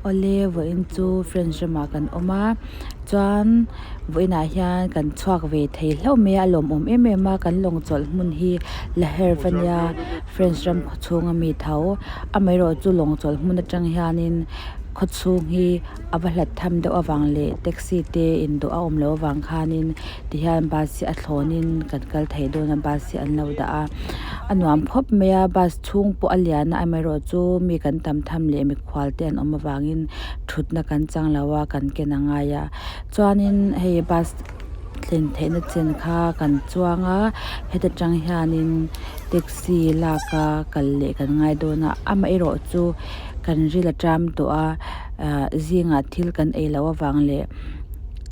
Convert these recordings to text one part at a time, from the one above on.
Awle vawiin chu French ramah kan awm a chuan vawiinah hian kan chhuak ve thei hlauh mai a a lawmawm em em a kan lawng chawlh hmun hi la herve ania French ram khaw chhung ami tho amaherawh chu lawng chawlh hmun atang hianin khaw chhung hi a va hlat tham deuh avang leh taxi te indawh a awm loh avang khanin tihian bus hi a thlawnin kan kal thei dawn a bus hi an lo dah a a nuam khawp mai a bus chhung pawh a lian a amaherawh chu mi kan tam tham leh mikhual te an awm avangin thutna kan chang lo a kan ken a ngai a chuanin hei bus thlen theihna chen kha kan chuang a heta tang hianin taxi lak a kal leh kan ngai dawn a amaherawh chu kan ril a ṭam tawh a ahh zingah thil kan ei loh avang leh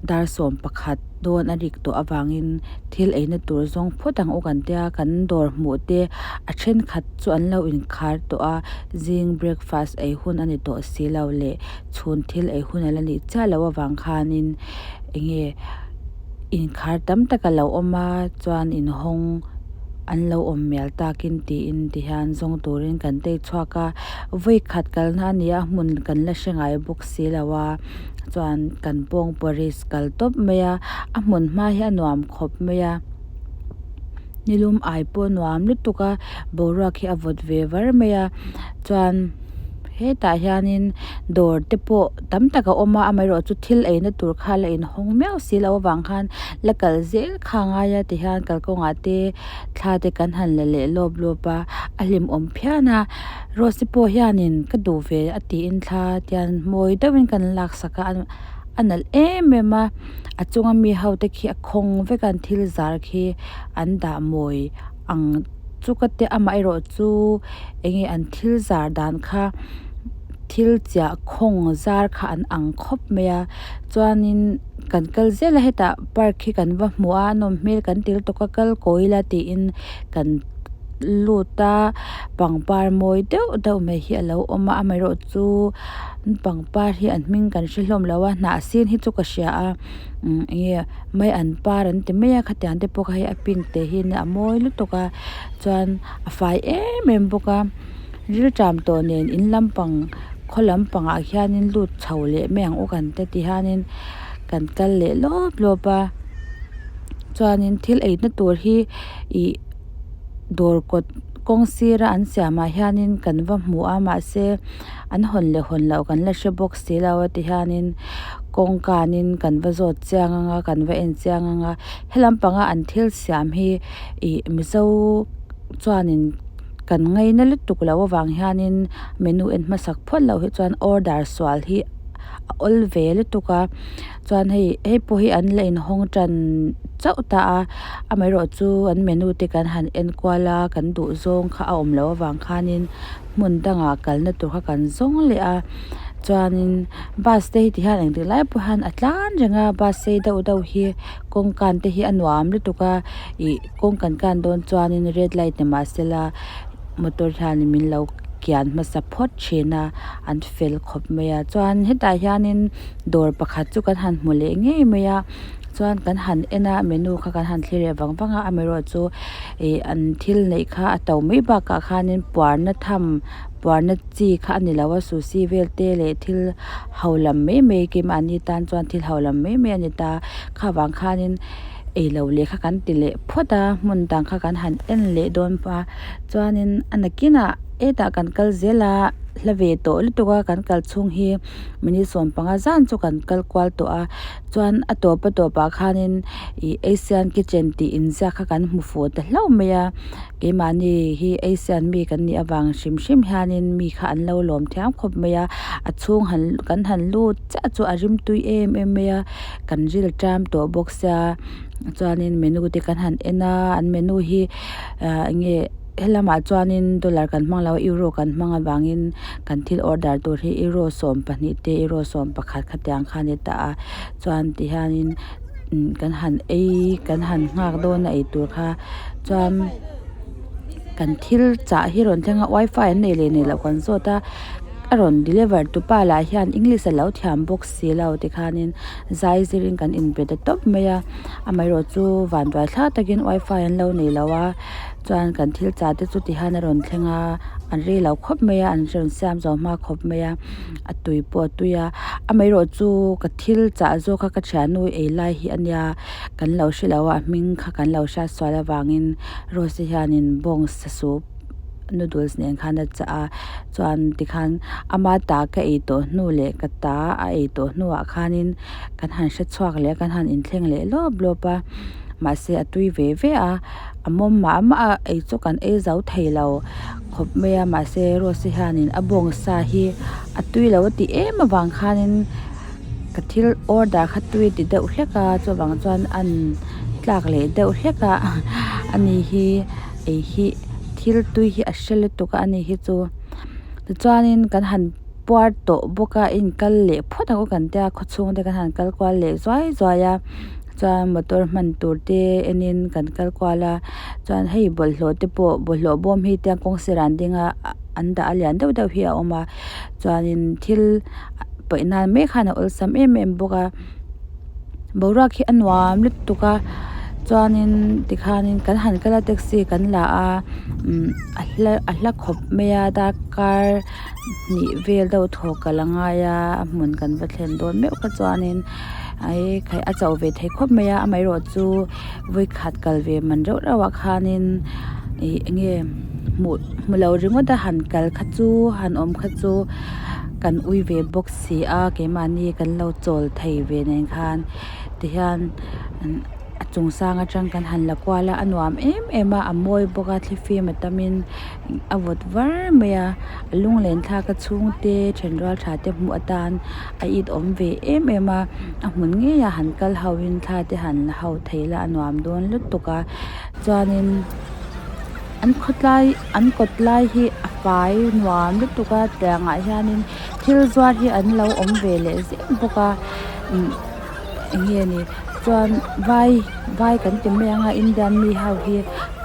dar 11 dawn a rik tawh avangin thil ei na tur zawng phawt ang u kan tia kan dawr hmuh te a thenkhat chu an lo inkhar tawh a zing breakfast ei hun a ni tawh si lo leh chhun thil ei hun a la nih chiah loh avang khanin eng nge inkhar tam tak a lo awm a chuan inhawng an lo awm mial takin tiin tihian zawng turin kan tei chhuak a vawi khat kalna a ni a hmun kan la hre ngai bawk si lo a chuan kan pawng pawris kal tawp mai a a hmun hma hi a nuam khawp mai a nilum ai pawh a nuam lutuk a boruak hi a vawt ve var mai a chuan hetah hianin dawr te pawh tam tak a awm a amaherawh chu thil ei na tur kha la inhawng miau si loh avang khan la kal zel kha a ngai a tihian kalkawngah te thla te kan han la leh lawp lawp a a hlimawm phian a rose pawh hianin ka duh ve a tiin thla tian mawi deuhin kan laksak a a nalh em em a a chunga mi ho te khi a khawng vek a an thil zar khi an dah mawi ang chu ka tia amaherawh chu eng nge an thil zar dan kha thil chiah khawng zar kha an ang khawp mai a chuanin kan kal zel a hetah park hi kan va hmu a nawm hmel kan ti lutuk a kal kawi ila tiin kan lut a pangpar mawi deuh deuh mai hi alo awm a amaherawh chu pangpar hi an hming kan hre hlawm lo a hnah sin hi chu ka hria a umm eng nge mai an par an ti mai a khatiang te pawh kha hei a pink te hi a mawi lutuk a chuan a fai em em bawk a rilṭam tawh nen in lampang khaw lampangah hianin lut chho leh mai ang u kan ti tihianin kan kal leh lawp lawp a chuanin thil ei na tur hi ih dawr kawt kawng sira an siamah hianin kan va hmu a mahse an hawn leh hawn loh kan la hre bawk si lo a tihianin kawng kanin kan va zawt chiang anga kan va en chiang anga helam panga an thil siam hi ih mizo chuanin kan ngaina lutuk loh avang hianin menu en hmasak phawt loh hi chuan order sual hi a awl ve lutuk a chuan hei hei pawh hi an la inhawng tan chauh ta a amaherawh chu an menu te kan han en kual a kan duh zawng kha a awm loh avang khanin hmun dangah kalna tur kha kan zawng leh a chuanin bus te hi tihian engtik lai pawh hian a tlan reng a bus sei deuh deuh hi kawng kan te hi a nuam lutuk a ih kawng kan kan dawn chuanin red light ni mahsela motor hianin min lo kian hmasa phawt thin a an fel khawp mai a chuan hetah hianin dawr pakhat chu kan han hmu leh ngei mai a chuan kan han en a menu kha kan han thlir leh vang vang a amaherawhchu ih an thil neih kha a to mai bakah khanin puarna tham puarna chi kha a ni lo a sushi vel te leh thil ho lam mai mai keimahni tan chuan thil ho lam mai mai a ni ta kha vang khanin ei lo leh kha kan ti leh phawt a hmun dang kha kan han en leh dawn a chuanin a nakinah hetah kan kal zel a hla ve tawh lutuk a kan kal chhung hi minute 15 zan chu kan kal kual tawh a chuan a tawp a tawpah khanin ih asian kitchen tih inziak kha kan hmu fuh ta hlauh mai a keimahni hi asian mi kan nih avang hrim hrim hianin mi kha an lo lawm thiam khawp mai a a chhung han kan han lut chiah chu a rim tui em em mai a kan ril ṭam tawh bawk sia chuanin menu te kan han en a an menu hi ah eng nge helamah chuanin dollar kan hmang lo a euro kan hmang avangin kan thil order tur hi euro 12 te euro 11 khatiang kha a ni ta a chuan tihianin kan han ei kan han nghak dawn a eitur kha chuan kan thil chah hi rawn thleng a wifi an nei leh nei loh kan zawt a a rawn deliver tu pa lah hian english a lo thiam bawk si lo tikhanin zai zirin kan inbe ta tawp mai a amaherawh chu vanduai thlak takin wifi an lo nei lo a chuan kan thil chah te chu tihian a rawn thleng a. An rei lo khawp mai a an rawn siam zo hma khawp mai a a tui pawh a tui a amaherawh chu ka thil chah zawk kha ka thiannu ei lai hi a nia kan lo hre lo a a hming kha kan lo hriat sual avangin rose hianin bawngsa soup noodles nen khan a chah a chuan tikhan ama ta ka ei tawh hnu leh ka ta a ei tawh hnuah khanin kan han hre chhuak leh a kan han inthleng leh lawp lawp a mahse a tui ve ve a a mawm mah mah a ei chu kan ei zo thei lo khawp mai a mahse rose hianin a bawngsa hi a tui lo a tih em avang khanin ka thil order kha tui a ti deuh hlek a chuvang chuan an tlak leh deuh hlek a ani hi ei hi thil tui hi a hre lutuk a ani hi chu tichuanin kan han puar tawh bawk a inkal leh phawt ang u kan tia khawchhung te kan han kal kual leh zuai zuai a chuan motor hman tur te enin kan kal kual a chuan hei bawlhhlawh te pawh bawlhhlawh bawm hi tiang kawng sirah an ding a an dah a lian deuh deuh hi a awm a chuanin thil paih nan mai khan a awlsam em em bawk a boruak hi a nuam lutuk a chuanin tikhanin kan han kal a taxi kan la a umm a hla a hla khawp mai a darkar hnih vel deuh thaw kal a ngai a a hmun kan va thlen dawn meuh kha chuanin ai khaih a chauh ve thei khawp mai a amaherawhchu vawikhat kal ve man reuh reuh ah khanin ih eng nge hmuh hmu lo ringawt a han kal kha chu han awm kha chu kan ui ve bawk si a keimahni kan lo chawl thei ve nen khan tihian a chung sang atang kan han la kual a a nuam em em a a mawi bawk a thlifim a tamin a vawt var mai a a lunglen thlak a chhungte thenrual tha te hmuh atan a it awm ve em em a a hmun ngei ah han kal ho in thla te han la ho thei la a nuam dawn lutuk a chuanin an khawtlai an kawt lai hi a fai nuam lutuk a tiang ah hianin thil zuar hi an lo awm ve leh zel bawk a umm eng nge ni chuan vai vai kan ti mai ang a Indian mi ho hi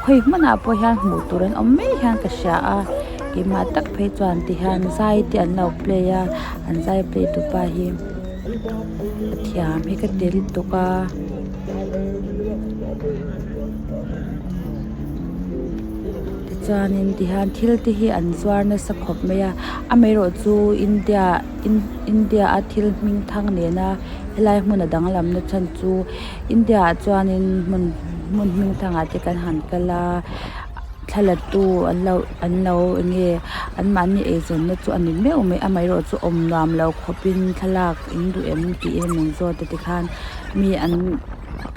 khawi hmunah pawh hian hmuh tur an awm mai hian ka hria a keimah tak phei chuan ti hian zai te an lo play a an zai play tu pa hi a thiam hi ka ti lutuk a. Tichuanin tihian thil te hi an zuar nasa khawp mai a amaherawhchu India India a thil hming thang nena helai hmuna danglamna chhan chu India ah chuanin hmun hmun hming thangah te kan han kal a thla la tu an lo an lo eng nge anmahni eizawnna chu a ni meuh mai amaherawhchu awm nuam lo khawpin thlalak in duh em tiin min zawt a tikhan mi an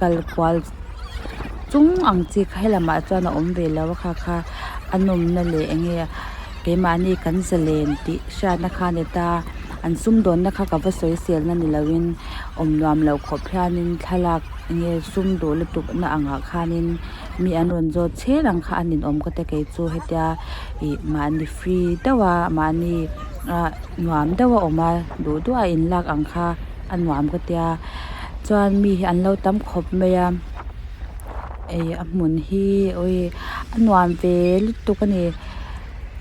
kal kual chung ang chi kha helamah chuan a awm ve lo a kha kha a nawmna leh eng nge keimahni kan zalen tih hriatna kha a ni ta an sumdawnna kha ka va sawisel na ni loin awm nuam lo khawp hianin thlalak eng nge sum duh lutuk na angah khanin mi an rawn zawt chhen ang kha a ninawm ka ti kei chu hetia ih mahni free deuh a mahni ah nuam deuh a awm a duh duh a inlak ang kha a nuam ka tia chuan mi hi an lo tam khawp mai a ih a hmun hi awii a nuam ve lutuk a ni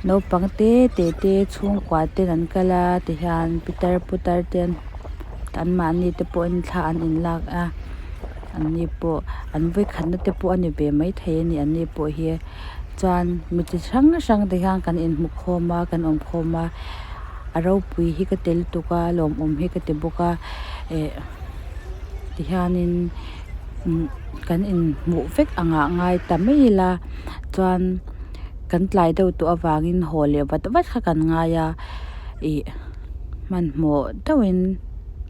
naupang te te te chhungkua ten an kal a tihian pitar putar te an mahni te pawhin thla an inlak a an ni pawh an vawikhatna te pawh a ni ve maithei a ni an ni pawh hi chuan mi chi hrang hrang te hian kan inhmu khawm a kan awm khawm a a ropui hi ka ti lutuk a lawmawm hi ka ti bawk a eh tihianin umm kan inhmuh vek angah ngai ta mai ila chuan kan tlai deuh tawh avangin haw leh vat vat kha kan ngai a ih hmanhmawh deuhin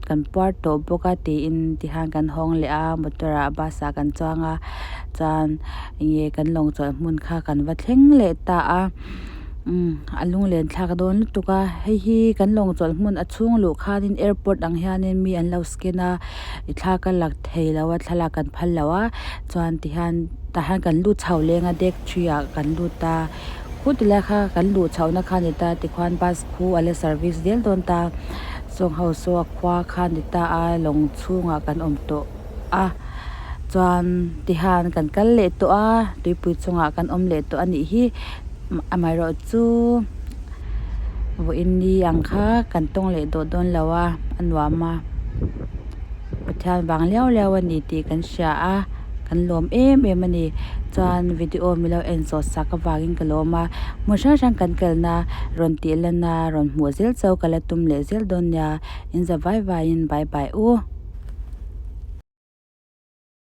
kan puar tawh bawk a tiin tihian kan hawng leh a motor ah bus ah kan chuang a chuan eng nge kan lawng chawlh hmun kha kan va thleng leh ta a umm a lunglen thlak dawn lutuk a hei hi kan lawng chawlh hmun a chhung luh khanin airport ang hianin mi an lo scan a i thla ka lak thei lo a thlalak kan phal lo a chuan tihian tah hian kan lut chho leng a deck three ah kan lut a khu ti lai kha kan luh chhoh na kha a ni ta tikhuan bus khu a la service zel dawn ta sawng ho saw a khua kha a ni ta a lawng chhungah kan awm tawh a chuan tihian kan kal leh tawh a tuipui chungah kan awm leh tawh a nih hi amaherawhchu vawiin ni ang kha kan tawng leh dawh dawn lo a a nuam a Pathian vang liau liau a ni tih kan hria a. Kan lawm em em a ni. Chuan video milo en zawh sak avangin ka lawm a, hmun hrang hrang kan kalna rawn tih lan a rawn hmuh zel chauh ka la tum leh zel dawn nia. In za vai vaiin bye bye u.